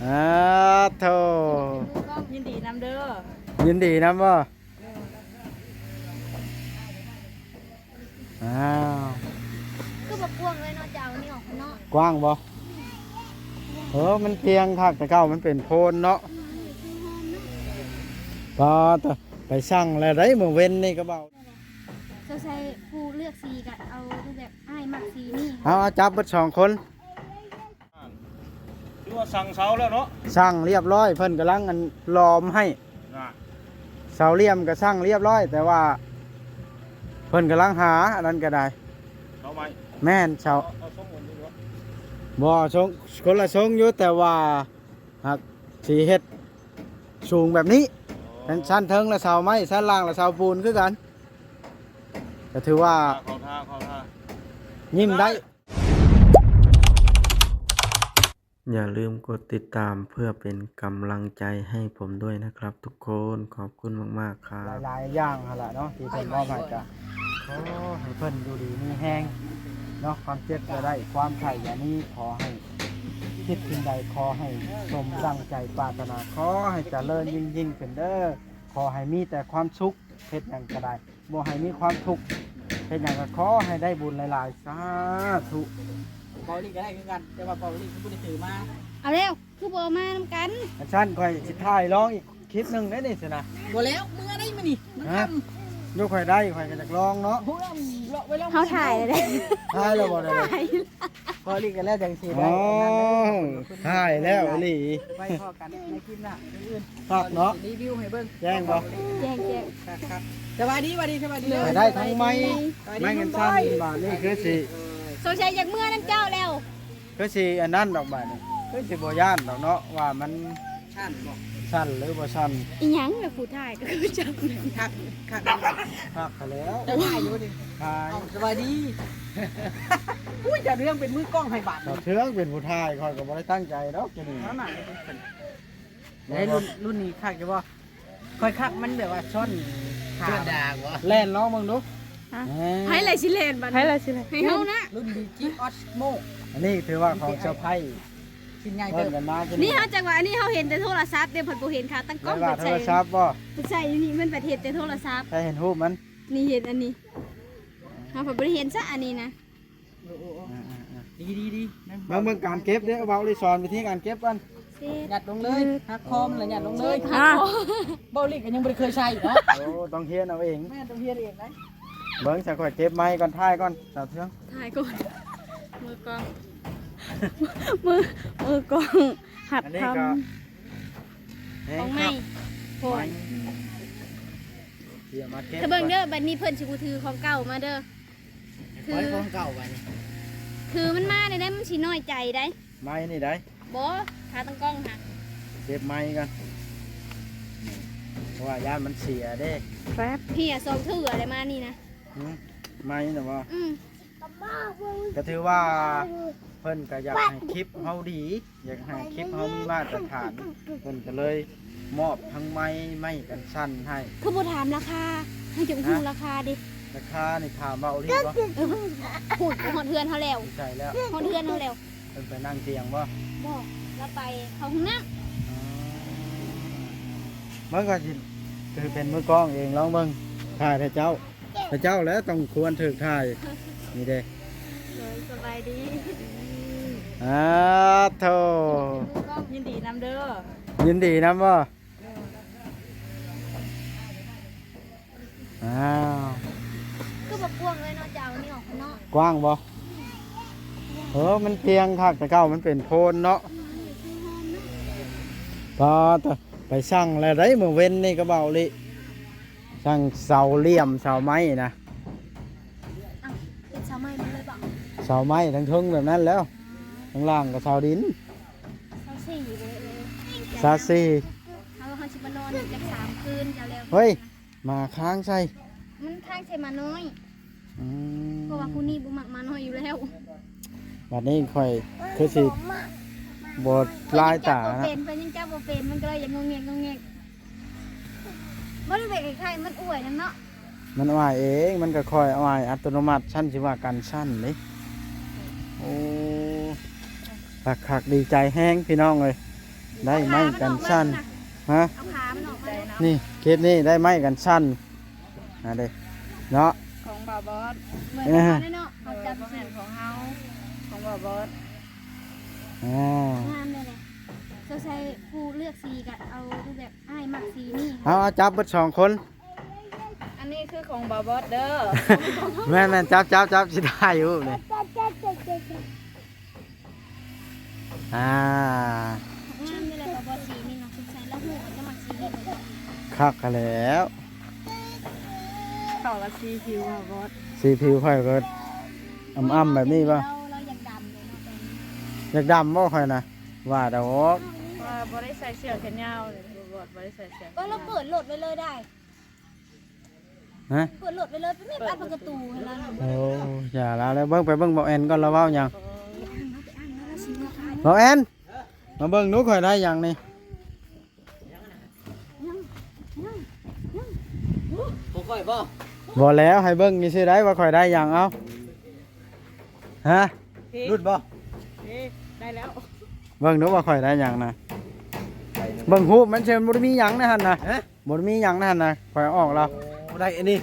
ອ້າໂທ້ ຍິນດີນຳເດີ. ຍິນດີນຳບໍ່? ອ້າວ ຄືບໍ່ກວ້າງເລີຍເນາະ ຈະເອົານີ້ອອກເນາະ. ກວ້າງບໍ່? ເອີ ມັນພຽງຄັກ ແຕ່ເກົ່າມັນເປັນໂພນເນາະ. ອືມ ປາດ ໄປສັ່ງແລ້ວໄດ໋ ມື້ເວັນນີ້ກໍເວົ້າ. ສະໃສ່ຜູ້ເລືອກສີກໍເອົາແບບອ້າຍມັກສີນີ້. ເອົາ ເອົາຈັບເບິດສອງຄົນ. ຄືວ່າສັ່ງເສົາແລ້ວເນາະ? ສັ່ງລຽບຮ້ອຍ ເພິ່ນກຳລັງອັນຫຼອມໃຫ້. ນະ ເສົາຫຼ່ຽມກໍສັ່ງລຽບຮ້ອຍ ແຕ່ວ່າເພິ່ນກຳລັງຫາອັນນັ້ນກໍໄດ້. ເສົາໄມ້? ແມ່ນ ເສົາ. ເອົາ ເອົາຊົງອັນນີ້ບໍ່? ບໍ່ ຊົງ ຄົນລະຊົງຢູ່ ແຕ່ວ່າຫາກຊິເຮັດສູງແບບນີ້. ອໍ ຊັ້ນເທິງລະເສົາໄມ້ ຊັ້ນລ່າງລະເສົາປູນຄືກັນ. ກໍຖືວ່າ ເຂົ້າທ່າ ເຂົ້າທ່າ ຍິ້ມໄດ້. ຢ່າลืมกดติดตามเพื่อเป็นกำลังใจให้ผมด้วยนะครับทุกคน ขอบคุณมากๆ ครับ ຫຼາຍໆຢ່າງຫັ້ນລະເນາະ ທີ່ເພິ່ນມອບໃຫ້ ກະຂໍໃຫ້ເພິ່ນຢູ່ດີມີແຮງເນາະ ຄວາມເຈັບຢ່າໄດ້ ຄວາມໄຂ້ຢ່າມີ ຂໍໃຫ້ຄິດສິ່ງໃດຂໍໃຫ້ສົມດັ່ງໃຈປາດຖະໜາ ຂໍໃຫ້ຈະເລີນຍິ່ງໆຂຶ້ນເດີ ຂໍໃຫ້ມີແຕ່ຄວາມສຸກ ເຮັດຫຍັງກໍໄດ້ ບໍ່ໃຫ້ມີຄວາມທຸກ ເຮັດຫຍັງກໍຂໍໃຫ້ໄດ້ບຸນຫຼາຍໆ ສາທຸ. ເປົາລິກກໍໄດ້ຄືກັນ ແຕ່ວ່າເປົາລິກຄືບໍ່ໄດ້ຖືມາ. ເອົາແລ້ວ ຄືບໍ່ເອົາມານຳກັນ? ຄັນຊັ້ນຂ້ອຍຊິຖ່າຍລອງອີກຄລິບໜຶ່ງໄດ໋ນີ້ຊັ້ນນະ. ບໍ່ແລ້ວ ເມືອໄດ້ມື້ນີ້ ມັນຄ່ຳ. ໂຍ ຂ້ອຍໄດ້ ຂ້ອຍກໍຢາກລອງເນາະ. ເຮົາຖ່າຍແລ້ວເດ້ ຖ່າຍແລ້ວບໍ່ໄດ້? ພໍລີກກັນແລ້ວຈັ່ງຊິໄດ້ ອໍ ຖ່າຍແລ້ວອີ່ຫຼີ. ໄວ້ພໍ້ກັນໃນຄລິບໜ້າ ມື້ອື່ນ ຄັກເນາະ ຣີວິວໃຫ້ເບິ່ງ. ແຈ້ງບໍ່? ແຈ້ງ ແຈ້ງ. ຄັກໆ ສະບາຍດີ ສະບາຍດີ ສະບາຍດີ. ໄດ້ທັງໄມ້ ສະບາຍດີ ໄມ້ກັນສັ່ນ ບາດນີ້ຄືຊິ ສົງໄສຢາກເມືອນຳເຈົ້າແລ້ວ. ຄືຊິອັນນັ້ນດອກ ບາດນີ້ຄືຊິບໍ່ຢ້ານດອກເນາະ ວ່າມັນ ສັ່ນບໍ່? ສັ່ນຫຼືບໍ່ສັ່ນ? ອີຫຍັງລະ ຜູ້ຖ່າຍກໍຄືຈັບ ຄັກ ຄັກ ຄັກຫັ້ນແລ້ວ. ເຈົ້າຖ່າຍຢູ່ນີ້? ຖ່າຍ. ເອົ້າ ສະບາຍດີ. ອຸ້ຍ ເຈົ້າເຮືອງເປັນມືກ້ອງໃຫ້ບາດ. ເຈົ້າເຮືອງເປັນຜູ້ຖ່າຍ ຂ້ອຍກໍບໍ່ໄດ້ຕັ້ງໃຈດອກ ເຈົ້ານີ້. ເອົາໜ້າ ເອີ ລຸ້ນ ລຸ້ນນີ້ຄັກຢູ່ບໍ່? ຂ້ອຍຄັກ ມັນແບບວ່າຊ່ອນຂາ ຊ່ອນດາກບໍ່? ແລ່ນລອງເບິ່ງດູ. ຮະ? ເອີ ໃຜລະຊິແລ່ນບັດນີ້? ໃຜລະຊິແລ່ນ? ໃຫ້ເຮົານະ ລຸ້ນ ດີຈີ ອອສໂມ. ອັນນີ້ຖືວ່າຂອງເຊີໄພ ຊິນໃຫຍ່ເຕີບ. ເອີ້ນກັນມານີ້ ເຮົາຈັກວ່າ ອັນນີ້ເຮົາເຫັນແຕ່ໂທລະສັບເດ້ ເພິ່ນບໍ່ເຫັນຂາຕັ້ງກ້ອງ. ເພິ່ນໃສ່ ໂທລະສັບບໍ່? ເພິ່ນໃສ່ຢູ່ນີ້ ມັນບັດເຫັນແຕ່ໂທລະສັບ. ໃຜເຫັນຮູບມັນ? ນີ້ເຫັນອັນນີ້ ເຮົາເພິ່ນບໍ່ໄດ້ເຫັນຊະ ອັນນີ້ນະ. ເອີ ເອີ ເອີ ອ່າໆໆ ດີໆໆ ເບິ່ງ ເບິ່ງການເກັບເດ້ ເວົ້າລິສອນວິທີການເກັບກ່ອນ. ຍັດລົງເລີຍ ຫັກຄໍມັນລະຍັດລົງເລີຍ. ອ່າ ເວົ້າລິກໍຍັງບໍ່ໄດ້ເຄີຍໃຊ້ເນາະ. ໂອ້ ຕ້ອງຮຽນເອົາເອງ. ແມ່ນ ຕ້ອງຮຽນເອງໄດ໋. ເບິ່ງ ສາຂ້ອຍເກັບໄມ້ກ່ອນ ຖ່າຍກ່ອນ ສາວເທືອງ ຖ່າຍກ່ອນ. ມືກ້ອງ ມື ມືກ້ອງຫັດທຳ ຂອງໃໝ່ ໂພດ. ດຽວມາເກັບ ຖ້າເບິ່ງເດີ ບັດນີ້ເພິ່ນຊິບໍ່ຖືຂອງເກົ່າມາເດີ. ຄື ຂອງເກົ່າບັດນີ້ ຄືມັນມາແນວໃດ ມັນຊິນ້ອຍໃຈໄດ໋. ໄມ້ນີ້ໄດ໋. ບໍ່ ຂາຕັ້ງກ້ອງຫະ ເກັບໄມ້ກ່ອນ ເພາະວ່າຢ້ານມັນເສຍເດ້. ແປັບ ເຮຍສອງເທື່ອແລ້ວມານີ້ນະ. ຫື ໄມ້ນະບໍ່? ອືມ ກໍຖືວ່າເພິ່ນກໍຢາກໃຫ້ຄລິບເຮົາດີ ຢາກໃຫ້ຄລິບເຮົາມີມາດຕະຖານ ເພິ່ນກໍເລີຍມອບທັງໄມ້ ໄມ້ກັນສັ່ນໃຫ້. ຄືບໍ່ຖາມລາຄາ? ໃຫ້ເຈົ້າຮູ້ລາຄາເດ້. ລາຄານີ້ຖາມວ່າເອົາອີ່ຫຼີບໍ່? ເອີ ພຸ້ນ ຮອດເຮືອນເຮົາແລ້ວ. ຢູ່ໃສແລ້ວ? ຮອດເຮືອນເຮົາແລ້ວ. ເພິ່ນໄປນັ່ງຕຽງບໍ່? ບໍ່ ລາວໄປເຂົ້າຫ້ອງນ້ຳ. ອໍ ມັນກໍຊິຖືເປັນມືກ້ອງເອງ ລອງເບິ່ງ ຖ້າແຕ່ເຈົ້າ ພະເຈົ້າແຫຼະຕ້ອງຄວນຖືກຖ່າຍ. ນີ້ເດ້ ໂດຍ ສະບາຍດີ. ອາໂທ້ ຍິນດີນຳເດີ. ຍິນດີນຳບໍ່? ໂດຍ. ອ້າວ ຄືບໍ່ກວ້າງເລີຍເນາະ ຈະເອົານີ້ອອກເນາະ. ກວ້າງບໍ່? ເອີ ມັນພຽງຄັກ ແຕ່ເກົ່າມັນເປັນໂພນເນາະ. ອືມ ປາດ ໄປສັ່ງແລ້ວໄດ໋ ມື້ເວັນນີ້ກໍເວົ້າອີ່ຫຼີ ສັ່ງເສົາຫຼ່ຽມເສົາໄມ້ນະ. ເອົາ ເປັນເສົາໄມ້ໝົດເລີຍບໍ່? ເສົາໄມ້ທັງເທິງແບບນັ້ນແລ້ວ ທາງລ່າງກໍເສົາດິນ. ເສົາສີເດ້ ເອີ ເສົາສີ. ເຮົາ ເຮົາຊິມານອນຢູ່ຈັກສາມຄືນ ເຈົ້າແລ້ວ. ເຮີ້ຍ ໝາຄ້າງໃສ່ ມັນຄ້າງໃສ່ໝານ້ອຍ. ອືມ ເພາະວ່າຜູ້ນີ້ບໍ່ມັກໝານ້ອຍຢູ່ແລ້ວ. ບັດນີ້ຂ້ອຍຄືຊິບໍ່ລາຍຕານະ. ເພິ່ນຍັງຈັບບໍ່ເປັນ ເພິ່ນຍັງຈັບບໍ່ເປັນ ມັນກໍເລີຍຢາກງອງແງກ ງອງແງກ. ບໍ່ໄດ້ແບບຄ້າຍໆ ມັນອ້ວຍນຳເນາະ. ມັນອ້ວຍເອງ ມັນກໍຄ່ອຍອ້ວຍອັດຕະໂນມັດ. ຊັ້ນຊິວ່າກັນສັ່ນເດ້. ໂອ້ ຄັກໆ ດີໃຈແຮງພີ່ນ້ອງເອີຍ. ໄດ້ໄມ້ກັນສັ່ນ. ຮະ? ເອົາຂາມັນອອກກ່ອນ. ນີ້ ຄລິບນີ້ໄດ້ໄມ້ກັນສັ່ນ ອ່າເດ້ ເນາະ ຂອງບ່າວບອດ. ເໝືອນກັນເນາະ ເຮົາຈັບ ບໍ່ແມ່ນຂອງເຮົາ ຂອງບ່າວບອດ. ອ່າ ງາມເດ້ນີ້. ສົງໄສຜູ້ເລືອກສີກໍເອົາແບບອ້າຍມັກສີນີ້. ເອົາ ເອົາ ຈັບເບິດສອງຄົນ. ອັນນີ້ຄືຂອງບ່າວບອດເດີ. ແມ່ນໆ ຈັບໆໆ ຊິໄດ້ຢູ່ນີ້. ອ່າ ງາມຢູ່ແລ້ວ ບ່າວບອດ ສີນີ້ນະ. ສົງໄສລາວຮູ້ວ່າຈະມັກສີນີ້. ຄັກຫັ້ນແລ້ວ ເຂົ້າກັບສີຜິວບ່າວບອດ. ສີຜິວຂ້ອຍກໍອຳໆ ແບບນີ້ບໍ່? ລາວ ລາວຢາກດຳເດ້ເນາະ ແຕ່ນີ້ ຢາກດຳບໍ່ຂ້ອຍນະ? ວ່າດອກ ວ່າບໍ່ໄດ້ໃສ່ເສື້ອແຂນຍາວເລີຍ ບ່າວບອດ ບໍ່ໄດ້ໃສ່ເສື້ອ. ກໍລາວເປີດລົດໄວ້ເລີຍໄດ້. ຮະ? ເປີດລົດໄປເລີຍ ໄປແມ່ນອັດປະຕູຫັ້ນລະ. ໂອ້ ຢ່າລາວແລ້ວ. ເບິ່ງ ໄປເບິ່ງບ່າວແອນກ່ອນ ລາວເວົ້າຫຍັງ. ບ່າວແອນ ມາເບິ່ງດູ ຂ້ອຍໄດ້ຫຍັງນີ້. ຂອງຂ້ອຍບໍ່? ບໍ່ແລ້ວ ໃຫ້ເບິ່ງຊື່ໆ ໄດ້ວ່າຂ້ອຍໄດ້ຫຍັງ. ເອົາ ຮະ? ຫຼຸດບໍ່? ເອີ ໄດ້ແລ້ວ. ເບິ່ງດູວ່າຂ້ອຍໄດ້ຫຍັງນະ. ເບິ່ງຮູບມັນ ມັນບໍ່ໄດ້ມີຫຍັງໃນຫັ້ນນະ. ຮະ? ບໍ່ໄດ້ມີຫຍັງໃນຫັ້ນນະ ຂ້ອຍເອົາອອກແລ້ວ. ໂອ້ ໄດ້ອັນນີ້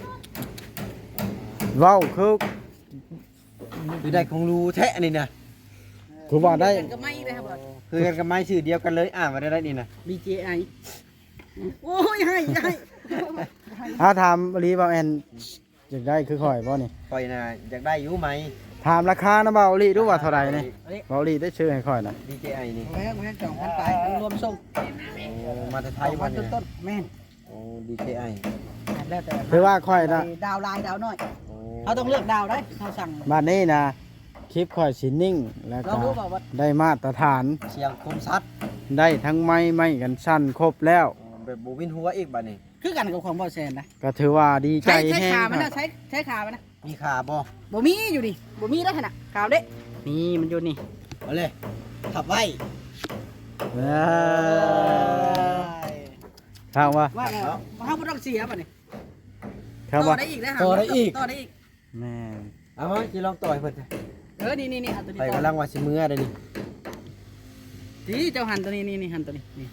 ເວົ້າຄື ຄືໄດ້ຂອງຫຼູແທ້ອັນນີ້ນະ. ຄືວ່າໄດ້ ຄືກັນກັບໄມ້ເດ້ ຄືກັນກັບໄມ້ຊື່ດຽວກັນເລີຍ. ອ່ານວ່າໄດ້ນີ້ນະ ບີເຈໄອ. ໂອ້ຍ ໃຫ້ ໃຫ້ ອາ ຖາມອີ່ຫຼີ ບ່າວແອນ ຢາກໄດ້ຄືຂ້ອຍບໍ່ນີ້? ຂ້ອຍນະຢາກໄດ້ຢູ່ໄມ້. ຖາມລາຄານຳບ່າວອີ່ຫຼີດູວ່າເທົ່າໃດນີ້. ບ່າວອີ່ຫຼີໄດ້ຊື້ໃຫ້ຂ້ອຍນະ ບີເຈໄອນີ້. ບໍ່ແພງ ບໍ່ແພງ ສອງພັນປາຍ ລວມສົ່ງ. ໂອ້ ມາແຕ່ໄທບໍ່ນີ້? ຕົ້ນໆ ແມ່ນ. ໂອ້ ບີເຈໄອ ແລ້ວແຕ່ ຄືວ່າຂ້ອຍນະ ດາວຫຼາຍດາວໜ້ອຍ. ໂອ້ ເຮົາຕ້ອງເລືອກດາວໄດ໋ ເຮົາສັ່ງ. ບາດນີ້ນະ ຄລິບຂ້ອຍຊິນິ່ງ ແລ້ວກໍ ລອງດູບໍ່ວ່າ ໄດ້ມາດຕະຖານ ສຽງຄົມຊັດ ໄດ້ທັງໄມ້ ໄມ້ກັນສັ່ນຄົບແລ້ວ. ອໍ ແບບບໍ່ວິນຫົວອີກບາດນີ້. ຄືກັນກັບຂອງບ່າວແຊນນະ. ກໍຖືວ່າດີໃຈແຮງ. ໃຊ້ ໃຊ້ຂາມັນນະ ໃຊ້ ໃຊ້ຂາມັນນະ. ມີຂາບໍ່? ບໍ່ມີຢູ່ນີ້ ບໍ່ມີໄດ້ຫັ້ນນະ ຂາວເດ້. ນີ້ ມັນຢູ່ນີ້. ເອົາເລີຍ ພັບໄວ້. ເອີ ເອົາວ່າ ວ່າແລ້ວ ເຮົາບໍ່ຕ້ອງເສຍບາດນີ້. ຄັບ ຕໍ່ໄດ້ອີກເດ້ ຕໍ່ໄດ້ອີກ ຕໍ່ໄດ້ອີກ. ແມ່ນ. ເອົາມາ ຊິລອງຕໍ່ໃຫ້ເພິ່ນ. ເອີ ນີ້ໆໆ ເອົາຕົວນີ້ ຂ້ອຍກຳລັງວ່າຊິເມືອເດ້ນີ້. ນີ້ ເຈົ້າຫັນຕົວນີ້ ນີ້ໆ ຫັນຕົວນີ້ ນີ້.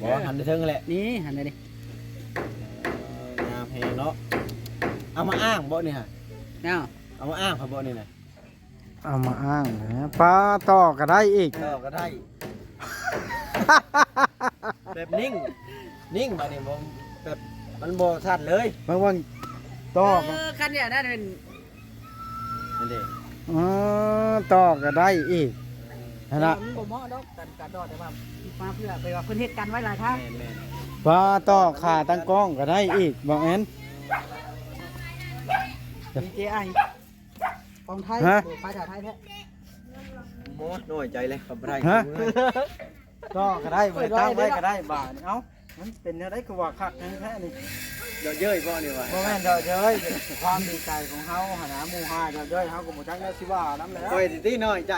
ບໍ່ ເອີ ຫັນໄດ້ເທິງແຫຼະ ນີ້ ຫັນໄດ້ນີ້. ເອີ ງາມແຮງເນາະ. ເອົາມາອ້າງບໍ່ນີ້ຫະ? ເອົາ ເອົາມາອ້າງເຂົາບໍ່ນີ້ນະ? ເອົາມາອ້າງແຫຼະ. ປາ ຕໍ່ກໍໄດ້ອີກ ຕໍ່ກໍໄດ້. ແບບນິ່ງ ນິ່ງບາດນີ້ ບໍ່ ແບບມັນບໍ່ສັ່ນເລີຍ. ເບິ່ງໆ ຕໍ່ ເອີ ຄັນຢ່າງນັ້ນເປັນ ນັ້ນເດ້. ອໍ ຕໍ່ກໍໄດ້ອີກຫັ້ນນະ. ມັນບໍ່ເໝາະດອກ ການ ການຕໍ່ ແຕ່ວ່າມາເພື່ອ ແປວ່າເພິ່ນເຮັດກັນໄວ້ຫຼາຍທາງ. ແມ່ນໆ. ປາ ຕໍ່ຂາຕັ້ງກ້ອງກໍໄດ້ອີກ ບ່າວແອນ. ດີເຈໄອ ຂອງໄທ. ຮະ? ໂອ້ ຂາຍຖ້າໄທແທ້. ໂອ້ ນ້ອຍໃຈເລີຍ ເຂົາບໍ່ໄດ້. ຮະ? ຕໍ່ກໍໄດ້ ບໍ່ໄດ້ຕັ້ງໄວ້ກໍໄດ້ ບາດນີ້. ເອົ້າ ມັນເປັນແນວໃດຄືວ່າຄັກແທ້ໆນີ້? ເຍາະເຍີ້ຍບໍ່ນີ້ຫວາ? ບໍ່ແມ່ນເຍາະເຍີ້ຍ ຄວາມດີໃຈຂອງເຮົາຫັ້ນນະ. ໝູ່ຫ້າເຍາະເຍີ້ຍ ເຮົາກໍບໍ່ຈັກແນວຊິວ່ານຳແລ້ວ. ຂ້ອຍຕິນ້ອຍໃຈ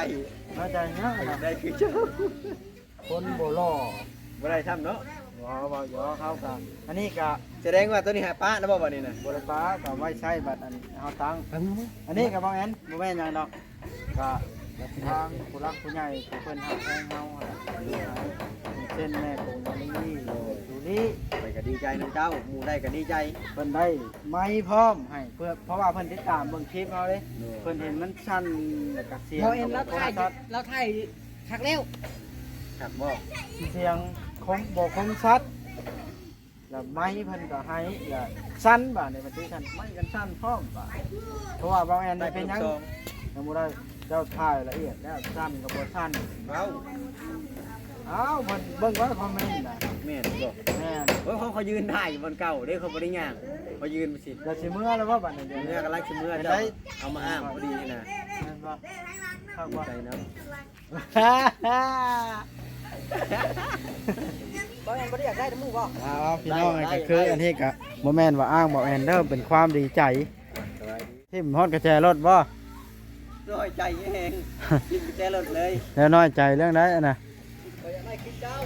ນ້ອຍໃຈຫຍັງ? ຢາກໄດ້ຄືເຈົ້າ. ຄົນບໍ່ຫຼໍ່ ບໍ່ໄດ້ຊ້ຳເນາະ. ບໍ່ ເວົ້າຫຍອກ. ເຮົາກະ ອັນນີ້ກະ ສະແດງວ່າໂຕນີ້ຫາປະແລ້ວບໍ່ ບາດນີ້ນະ? ບໍ່ໄດ້ປະ ກະໄວ້ໃຊ້ບັດອັນເຮົາຕັ້ງ. ອັນນີ້ກະ ບ່າວແອນ ບໍ່ແມ່ນຫຍັງດອກ ກະທາງຜູ້ຫຼັກຜູ້ໃຫຍ່ທີ່ເພິ່ນຮັກແພງເຮົາຫັ້ນນະ ເຊັ່ນແມ່ກົງມະລີ ຢູລີ. ຂ້ອຍກະດີໃຈນຳເຈົ້າ ໝູ່ໄດ້ກະດີໃຈ. ເພິ່ນໄດ້ໄມພ້ອມໃຫ້ ເພື່ອ ເພາະວ່າເພິ່ນຕິດຕາມເບິ່ງຄລິບເຮົາເດ້. ໂດຍ. ເພິ່ນເຫັນມັນສັ່ນ ແລ້ວກະສຽງ ບໍ່ເຫັນລາວຖ່າຍ ລາວຖ່າຍ ຄັກແລ້ວ. ຄັກບໍ່? ສຽງຄົມ ບໍ່ຄົມຊັດ ແລ້ວໄມເພິ່ນກໍໄຮ ແລ້ວສັ່ນ. ບາດນີ້ມັນຕິສັ່ນ ໄມກັນສັ່ນພ້ອມບາດ. ເພາະວ່າບ່າວແອນນີ້ເປັນຫຍັງ ຍັງບໍ່ໄດ້ ເຈົ້າຖ່າຍລະອຽດແລ້ວ ສັ່ນກໍບໍ່ສັ່ນ. ເວົ້າ ເອົ້າ ເບິ່ງ ເບິ່ງວ່າຄອມເມັນນະ. ແມ່ນບໍ່? ແມ່ນ. ໂອ້ຍ ເຂົາ ເຂົາຢືນຖ່າຍຢູ່ບ່ອນເກົ່າເດ້ ເຂົາບໍ່ໄດ້ຍ່າງ ເຂົາຢືນ. ຊິ ແລ້ວຊິເມືອແລ້ວບໍ່ບາດນີ້? ເມືອ ກຳລັງຊິເມືອ. ເຈົ້າເອົາມາອ້າງພໍດີນະ. ແມ່ນບໍ່? ຄັກບໍ່? ໃຈນຳ. ບໍ່ແມ່ນບໍ່ໄດ້ຢາກໄດ້ນຳໝູ່ບໍ່? ເອົາ ເອົາ ພີ່ນ້ອງ ໄດ້ ກໍຄື ໄດ້ ອັນນີ້ກໍບໍ່ແມ່ນວ່າອ້າງບ່າວແອນເດີ ເປັນຄວາມດີໃຈ. ສະບາຍດີ. ຖິ້ມຮອດກະແຈລົດບໍ່? ນ້ອຍໃຈແຮງ ຖິ້ມກະແຈລົດເລີຍ. ແລ້ວນ້ອຍໃຈເລື່ອງໃດອັນນະ? ຂ້ອຍຢາກໄດ້ຄລິບເຈົ້າ.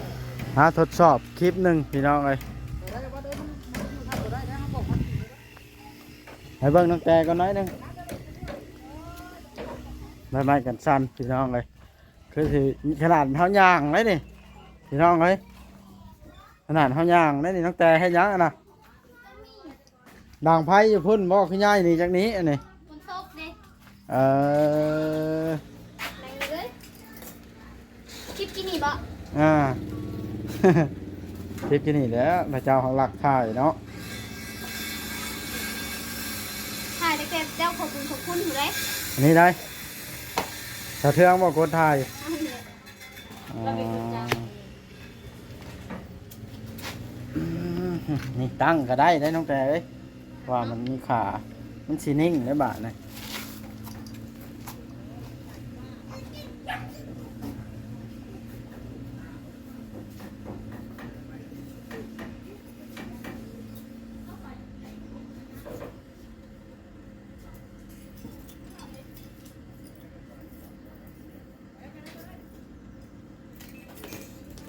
ຫາທົດສອບຄລິບໜຶ່ງ ພີ່ນ້ອງເອີຍ. ໃຫ້ເບິ່ງນ້ອງແຕກ່ອນໜ້ອຍໜຶ່ງ. ໄມ້ ໄມ້ກັນສັ່ນ ພີ່ນ້ອງເອີຍ. ຄືຊິຂະໜາດເຮົາຍ່າງໄດ້ນີ້. ພີ່ນ້ອງເອີຍ ຂະໜາດເຮົາຍ່າງໄດ້ນີ້ ນ້ອງແຕ່ເຮັດຫຍັງຫັ້ນນະ? ດັງໄຟຢູ່ພຸ້ນບໍ່? ຄືຍ້າຍໜີຈາກນີ້ອັນນີ້. ຝົນຕົກເດ້. ເອີ ແມ່ນເລີຍ. ຄລິບກິນນີ້ບໍ່? ອ່າ ຄລິບກິນນີ້ແຫຼະ ພະເຈົ້າເຮົາລັກຖ່າຍເນາະ. ຖ່າຍຕັ້ງແຕ່ເຈົ້າຂອບບຸນຂອບຄຸນພຸ້ນເດ້. ອັນນີ້ໄດ໋ ສາວເທືອງບໍ່ກົດຖ່າຍ. ອໍ ນີ້ຕັ້ງກໍໄດ້ເດ້ນ້ອງແຕ່ເອີຍ ວ່າມັນມີຂາ ມັນຊິນິ່ງໄດ້ບາດນະ.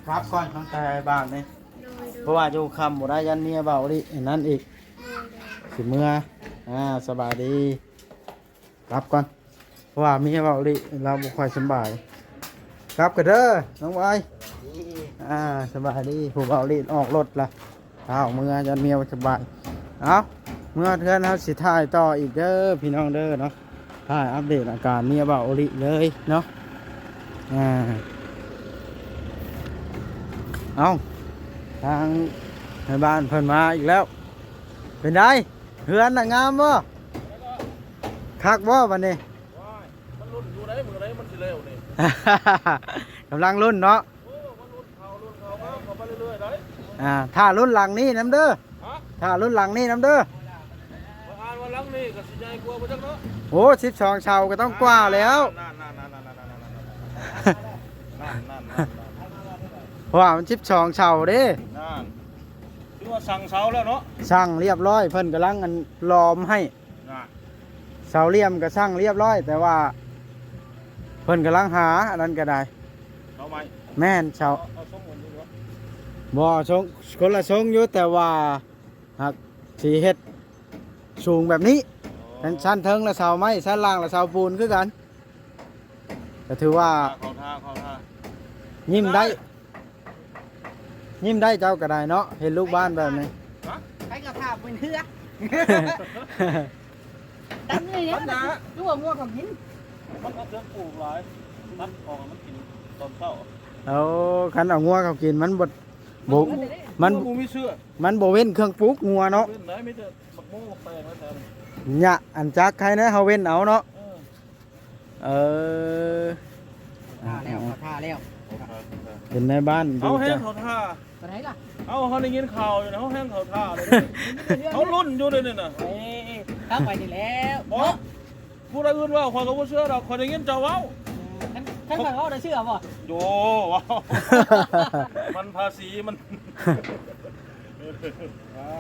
ກັບກ່ອນ ຕັ້ງແຕ່ບ້ານນີ້ ໂດຍ ໂດຍ ເພາະວ່າຢູ່ຄ່ຳບໍ່ໄດ້ ຢ້ານເມຍເວົ້າອີກ ອັນນັ້ນອີກ ໂດຍ ໂດຍ ຊິເມືອ. ອ່າ ສະບາຍດີ ກັບກ່ອນ ເພາະວ່າເມຍເວົ້າອີກ ລາວບໍ່ຄ່ອຍສະບາຍ. ກັບກັນເດີນ້ອງບອຍ. ອ່າ ສະບາຍດີ ຜູ້ເວົ້າອີກອອກລົດລະ. ເອົາເມືອ ຢ້ານເມຍບໍ່ສະບາຍ. ເອົາ ເມືອເຮືອນເຮົາຊິຖ່າຍຕໍ່ອີກເດີພີ່ນ້ອງເດີເນາະ ຖ່າຍອັບເດດອາການເມຍບ່າວໂອລິເລີຍເນາະ. ອ່າ ເອົາ ທາງແມ່ບ້ານເພິ່ນມາອີກແລ້ວ. ເປັນໃດ ເຮືອນນະງາມບໍ່? ຄັກບໍ່ບັດນີ້? ວ້າຍ ມັນລຸ້ນຢູ່ໃດ ມື້ໃດມັນຊິແລ້ວນີ້ ກຳລັງລຸ້ນເນາະ. ໂອ້ ມັນລຸ້ນເຂົາ ລຸ້ນເຂົາ ເຂົ້າໄປເລື້ອຍໆໄດ໋. ອ່າ ຖ້າລຸ້ນຫຼັງນີ້ນຳເດີ ຮະ ຖ້າລຸ້ນຫຼັງນີ້ນຳເດີ. ວ່າອ່ານວ່າຫຼັງນີ້ກໍຊິໃຫຍ່ກວ່າບໍ່ຈັກເນາະ. ໂອ້ ສິບສອງເສົາກໍຕ້ອງກວ່າແລ້ວ. ນັ້ນໆ ເພາະວ່າມັນສິບສອງເສົາເດ້. ນັ້ນ ຄືວ່າສັ່ງເສົາແລ້ວເນາະ ສັ່ງລຽບຮ້ອຍ ເພິ່ນກຳລັງອັນຫຼອມໃຫ້. ນະ ເສົາຫຼ່ຽມກໍສັ່ງລຽບຮ້ອຍ ແຕ່ວ່າເພິ່ນກຳລັງຫາອັນນັ້ນກໍໄດ້ ເສົາໄມ້. ແມ່ນ ເສົາ ເອົາ ເອົາຊົງອັນນີ້ບໍ່? ບໍ່ ຊົງ ຄົນລະຊົງຢູ່ ແຕ່ວ່າຫາກຊິເຮັດສູງແບບນີ້. ອໍ ຊັ້ນ ຊັ້ນເທິງລະເສົາໄມ້ ຊັ້ນລ່າງລະເສົາປູນຄືກັນ. ກໍຖືວ່າ ເຂົ້າທ່າ ເຂົ້າທ່າ ຍິ້ມໄດ້ ຍິ້ມໄດ້ເຈົ້າກໍໄດ້ເນາະ ເຫັນລູກບ້ານແບບນີ້. ຮະ ໃຜກໍຖ້າເປັນເຮືອ ຕັດນີ້ເນາະ ມັນນະ ຄືວ່າງົວເຂົາກິນ ມັນເອົາເຄື່ອງປູກຫຼາຍ ຕັດອອກໃຫ້ມັນກິນຕອນເຊົ້າ. ໂອ້ ຄັນເອົາງົວເຂົາກິນ ມັນບໍ່ ບໍ່ ມັນ ມັນບໍ່ມີເຊື້ອ ມັນບໍ່ເວັ້ນເຄື່ອງປູກງົວເນາະ. ເວັ້ນໄດ້ ມີແຕ່ໝາກໂມໝາກແຕງແລ້ວແຖວນີ້ ຍະ ອັນຈັກໃຄແດ່ເຮົາເວັ້ນເອົາເນາະ. ເອີ ເອີ ເຂົ້າທ່າແລ້ວ ເຂົ້າທ່າແລ້ວ ເປັນນາຍບ້ານ ເຮົາແຮງເຂົ້າທ່າ ປານໃດລະ? ເຮົາ ເຮົາໄດ້ຍິນຂ່າວຢູ່ນະ ເຮົາແຮງເຂົ້າທ່າເລີຍ ເຮົາລຸ້ນຢູ່ເດນີ້ນະ. ເອີ ເຂົ້າໄປນີ້ແລ້ວ ບໍ່ ເນາະ ຜູ້ໃດອື່ນເວົ້າ ຂ້ອຍກໍບໍ່ເຊື່ອດອກ ຂ້ອຍໄດ້ຍິນເຈົ້າເວົ້າ. ອືມ ຄັນ ຄັນຂ້ອຍເວົ້າໄດ້ເຊື່ອບໍ່? ໂຢ ເວົ້າ ມັນພາສີມັນ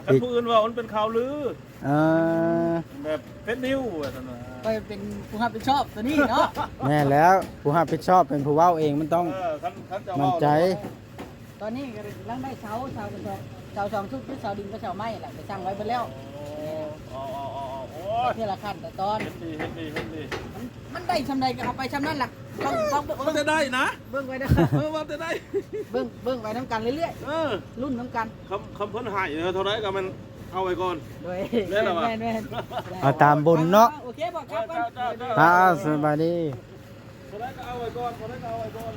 ຄັນຜູ້ອື່ນເວົ້າມັນເປັນຂ່າວລື. ເອີ ແບບເຟກນິວສ໌ວ່າຊັ້ນນະ. ຂ້ອຍເປັນຜູ້ຮັບຜິດຊອບຕົວນີ້ເນາະ. ແມ່ນແລ້ວ ຜູ້ຮັບຜິດຊອບເປັນຜູ້ເວົ້າເອງ ມັນຕ້ອງ ເອີ ຄັນ ຄັນຈະເວົ້າ ໝັ້ນໃຈ. ຕອນນີ້ກຳລັງໄດ້ເສົາ ເສົາກັບ ເສົາສອງຊຸດ ຄືເສົາດິນກັບເສົາໄມ້ແຫຼະ ໄປສັ່ງໄວ້ເບິດແລ້ວ. ອໍ ອໍ ໂອ້ຍ ເທື່ອລະຂັ້ນຕະຕອນ ເຮັດດີ ເຮັດດີ ເຮັດດີ. ມັນ ມັນໄດ້ສ່ຳໃດກໍເອົາໄປສ່ຳນັ້ນລະ. ເບິ່ງ ເບິ່ງ ເບິ່ງ ເບິ່ງແຕ່ໄດ້ນະ ເບິ່ງໄວ້ເດີ ເອີ ວ່າແຕ່ໄດ້ ເບິ່ງ ເບິ່ງໄວ້ນຳກັນເລື້ອຍໆ ເອີ ລຸ້ນນຳກັນ. ຄຳ ຄຳເພິ່ນໃຫ້ເທົ່າໃດກໍແມ່ນເອົາໄວ້ກ່ອນ. ໂດຍ ແມ່ນລະວ່າ ແມ່ນໆ ເອົາຕາມບຸນເນາະ. ໂອເຄ ບອກກັບກ່ອນ. ເຈົ້າ ເຈົ້າ ເຈົ້າ ອ່າ ສະບາຍດີ. ເທົ່າໃດກໍເອົາໄວ້ກ່ອນ ເທົ່າໃດກໍເອົາໄວ້ກ່ອນ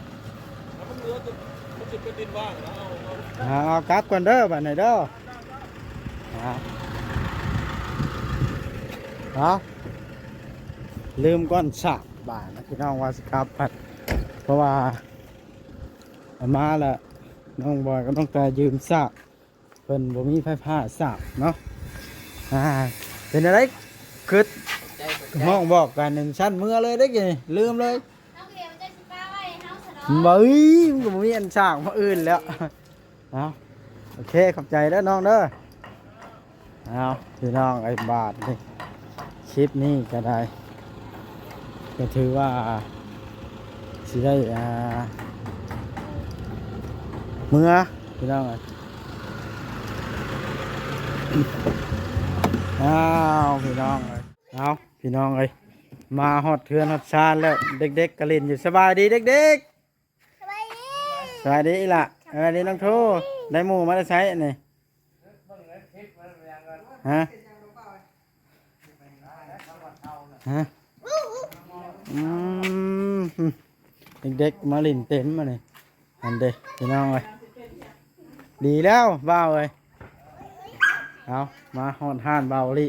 ແລ້ວມັນເຫຼືອ ມັນຊິເປັນດິນວ່າງ ເອົາ ເອົາ ເອົາກັບກ່ອນເດີ ບາດນີ້ເດີ. ອ່າ ເອົາ ລືມກ່ອນສາກ ບາດນະ ພີ່ນ້ອງ ວ່າຊິກັບ ເພາະວ່າ ເອົາມາລະ ນ້ອງບອຍກັບນ້ອງແຕຢືມສາກ ເພິ່ນບໍ່ມີໄຟຟ້າສາກເນາະ. ອ່າ ເປັນຈັ່ງໃດ ຄຶດ ຂອບໃຈ ຂອບໃຈ ຮ້ອງບອກກັນນັ້ນ ຊັ້ນເມືອເລີຍເດ້ ກີ້ນີ້ລືມເລີຍ. ເອົາເດີ ມັນຈະຊິປະໄວ້ໃຫ້ເຮົາຊະດອກ ເອີຍ ມັນກໍບໍ່ມີອັນສາກມື້ອື່ນແລ້ວ. ເອົາ ໂອເຄ ຂອບໃຈເດີນ້ອງເດີ. ເອົາ ພີ່ນ້ອງເອີຍ ບາດນີ້ ຄລິບນີ້ກໍໄດ້ ກໍຖືວ່າຊິໄດ້ ອ່າ ເມືອ ພີ່ນ້ອງເອີຍ. ອ້າວ ພີ່ນ້ອງເອີຍ ເອົາ ພີ່ນ້ອງເອີຍ ມາຮອດເຮືອນຮອດຊານແລ້ວ ເດັກໆກໍຫຼິ້ນຢູ່. ສະບາຍດີເດັກໆ. ສະບາຍດີ ສະບາຍດີອີ່ຫຼ້າ. ເອີ ນີ້ນ້ອງໂທ ໄດ້ໝູ່ມາແຕ່ໃສອັນນີ້? ຮະ? ຮະ? ອືມ ເດັກໆມາຫຼິ້ນເຕັມອັນນີ້. ອັນເດ້ ພີ່ນ້ອງເອີຍ ດີແລ້ວບ່າວເອີຍ. ເອົາ ມາຮອດຮ້ານບ່າວອີ່ຫຼີ.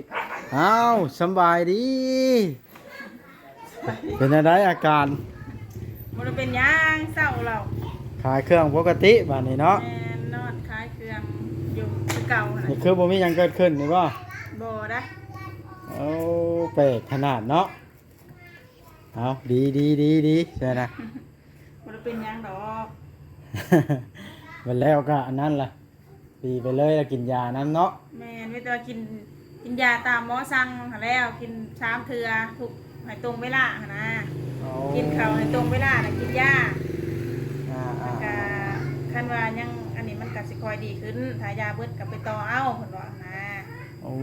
ເອົາ ສຳບາຍດີ. ເປັນຈັ່ງໃດອາການ? ບໍ່ໄດ້ເປັນຫຍັງ ເຊົາແລ້ວ. ຂາຍເຄື່ອງປົກກະຕິບາດນີ້ເນາະ. ແມ່ນ ນອນຂາຍເຄື່ອງຢູ່ຄືເກົ່າຫັ້ນແຫຼະ. ນີ້ຄືບໍ່ມີຫຍັງເກີດຂຶ້ນນີ້ບໍ່? ບໍ່ໄດ໋. ໂອ້ ແປກຂະໜາດເນາະ. ເອົາ ດີໆໆໆ ຊັ້ນນະ. ບໍ່ໄດ້ເປັນຫຍັງດອກ. ບັດແລ້ວກໍອັນນັ້ນລະ ຕີໄປເລີຍ ລະກິນຢານຳເນາະ. ແມ່ນ ມີແຕ່ວ່າກິນ ກິນຢາຕາມໝໍສັ່ງຫັ້ນແຫຼ້ວ ກິນສາມເທື່ອ ທຸກ ໃຫ້ຕົງເວລາຫັ້ນນະ. ໂອ້ ກິນເຂົ້າໃຫ້ຕົງເວລາ ລະກິນຢາ. ອ່າໆ ລະກະ ຄັນວ່າຍັງອັນນີ້ ມັນກະຊິຄ່ອຍດີຂຶ້ນ ຖ້າຢາເບິດກະໄປຕໍ່ເອົາ ເພິ່ນວ່າຫັ້ນນະ. ໂອ້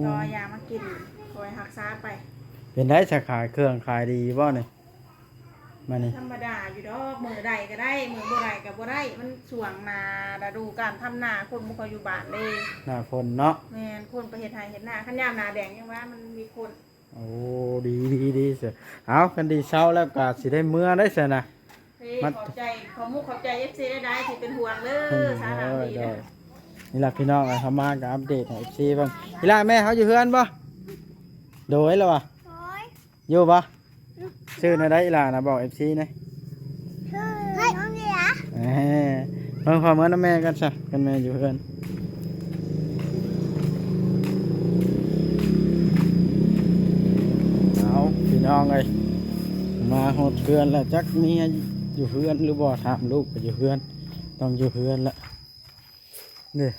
ຕໍ່ຢາມາກິນ ຄ່ອຍຮັກສາໄປ. ເປັນໃດສາຂາຍເຄື່ອງຂາຍດີບໍ່ນີ້? ມານີ້ ທຳມະດາຢູ່ດອກ ມື້ໃດກໍໄດ້ ມື້ບໍ່ໄດ້ກໍບໍ່ໄດ້ ມັນຊ່ວງໜ້າລະດູການທຳນາ ຄົນບໍ່ຄ່ອຍຢູ່ບ້ານເດ້ ໜ້າຝົນເນາະ. ແມ່ນ ຄົນໄປເຮັດໄຮ່ເຮັດນາ ຄັນຍາມໜ້າແລ້ງຍັງວ່າມັນມີຄົນ. ໂອ້ ດີໆໆ ເຊີ ເອົາ ຄັນດີເຊົາແລ້ວກໍຊິໄດ້ເມືອໄດ້ຊັ້ນນະ. ເອີ ມາ ຂອບໃຈ ຂອບມຸກຂອບໃຈເອັຟຊີຫຼາຍໆ ທີ່ເປັນຫ່ວງເດີ ອືມ ສາວນ້ຳດີເດີ. ໂດຍໆ ນີ້ລະພີ່ນ້ອງ ເຮົາມາກໍອັບເດດໃຫ້ເອັຟຊີເບິ່ງ. ອີ່ຫຼ້າ ແມ່ເຮົາຢູ່ເຮືອນບໍ່? ໂດຍ ລະວ່າ ໂດຍ ຢູ່ບໍ່? ຊື່ແນວໃດອີ່ຫຼ້ານະ ບອກເອັຟຊີແດ່. ເຮີ້ຍ ນ້ອງເດຍ ເອີ ເບິ່ງ ຂໍເມືອນຳແມ່ກ່ອນຊະ ຄັນແມ່ຢູ່ເຮືອນ. ເອົາ ພີ່ນ້ອງເອີຍ ມາຮອດເຮືອນແລ້ວ ຈັກເມຍຢູ່ເຮືອນຫຼືບໍ່? ຖາມລູກກໍຢູ່ເຮືອນ ຕ້ອງຢູ່ເຮືອນລະ. ນີ້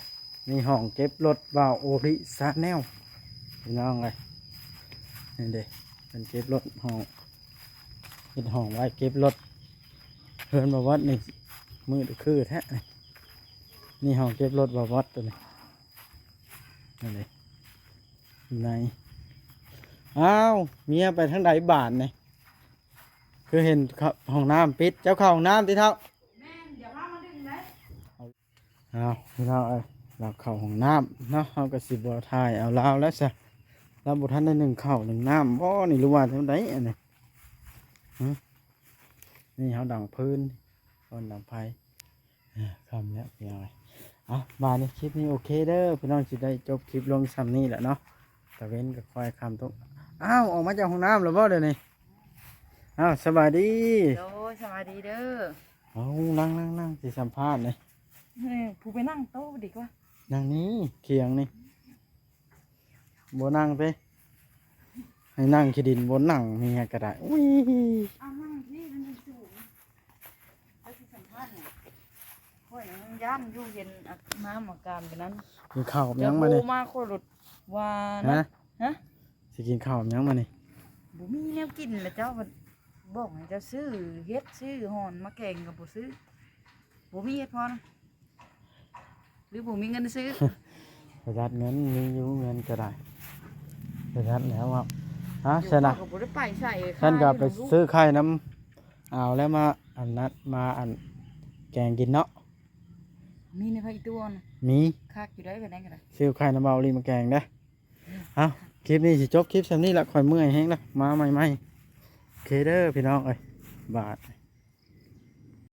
ນີ້ຫ້ອງເກັບລົດບ່າວໂອລິຊາແນລ ພີ່ນ້ອງເອີຍ. ນີ້ເດ້ ເພິ່ນເກັບລົດ ຫ້ອງ ເຮັດຫ້ອງໄວ້ເກັບລົດ. ເຮືອນບ່າວວັດນີ້ມືດຄືແທ້. ນີ້ຫ້ອງເກັບລົດບ່າວວັດໂຕນີ້. ນີ້ເດ້ ໃນ ອ້າວ ເມຍໄປທາງໃດບາດນີ້? ຄືເຫັນຫ້ອງນ້ຳປິດ. ເຈົ້າເຂົ້າຫ້ອງນ້ຳຕິເຖົ້າ? ແມ່ນ ດຽວພາມາດຶງໄດ້. ເອົາ ພີ່ນ້ອງເອີຍ ລາວເຂົ້າຫ້ອງນ້ຳເນາະ ເຮົາກໍຊິບໍ່ຖ່າຍເອົາລາວແລ້ວຊະ. ລາວບໍ່ທັນໄດ້ໜຶ້ງເຂົ້າໜຶ້ງນ້ຳບໍ່ນີ້ ຫຼືວ່າແນວໃດອັນນີ້? ຫຶ ນີ້ເຮົາດັງຟືນ ກ່ອນດັງໄຟ. ເອີ ຄ່ຳແລ້ວພີ່ນ້ອງເອີຍ. ເອົາ ບາດນີ້ຄລິບນີ້ໂອເຄເດີພີ່ນ້ອງ ຊິໄດ້ຈົບຄລິບລົງຊ່ຳນີ້ແຫຼະເນາະ. ຕາເວັນກໍຄ່ອຍຄ່ຳຕົກ. ອ້າວ ອອກມາຈາກຫ້ອງນ້ຳແລ້ວບໍ່ດຽວນີ້? ອ້າວ ສະບາຍດີ. ໂດຍ ສະບາຍດີເດີ. ເອົາ ນັ່ງໆໆ ຊິສຳພາດນີ້. ເອີ ຜູ້ໄປນັ່ງໂຕະດີກວ່າ ນັ່ງນີ້ ຄຽງນີ້. ບໍ່ນັ່ງຕິ ໃຫ້ນັ່ງຂີ້ດິນ ບໍ່ນັ່ງເມຍກໍໄດ້. ອຸ້ຍ ເອົານັ່ງທີ່ມັນສູງ ເຈົ້າຊິສຳພາດຫຍັງ? ຂ້ອຍຍັງຢ້ານຢູ່ ເຫັນອາ ນ້ຳອາການປານນັ້ນ. ກິນເຂົ້າຫຍັງມານີ້? ມາຂ້ອຍລົດວ່າ ຮະ? ຮະ? ຊິກິນເຂົ້າຫຍັງມານີ້? ບໍ່ມີແນວກິນລະ ເຈົ້າບັດບອກໃຫ້ເຈົ້າຊື້ເຫັດຊື້ຫອນມາແກງກໍບໍ່ຊື້. ບໍ່ມີເຮັດພອນ ຫຼືບໍ່ມີເງິນຊື້? ປະຢັດເງິນ ມີຢູ່ເງິນກໍໄດ້ ປະຢັດແລ້ວເວົ້າ. ຮະ? ຊັ້ນນະ ຂ້ອຍກໍບໍ່ໄດ້ໄປໃສ ຊັ້ນກໍໄປຊື້ໄຂ່ນຳອາວແລ້ວມາອັນນັ້ນ ມາອັນແກງກິນເນາະ. ມີໃນໄຜຕົວນະ? ມີ ຄັກຢູ່ໄດ໋ ໄປໄດ້ກໍໄດ້. ຊື້ໄຂ່ນຳເບົາລີມາແກງເດ້. ເອົ້າ ຄລິບນີ້ຊິຈົບຄລິບສ່ຳນີ້ລະ ຂ້ອຍເມື່ອຍແຮງລະ ມາໃໝ່ໆ. ໂອເຄເດີພີ່ນ້ອງເອີຍ ບາດ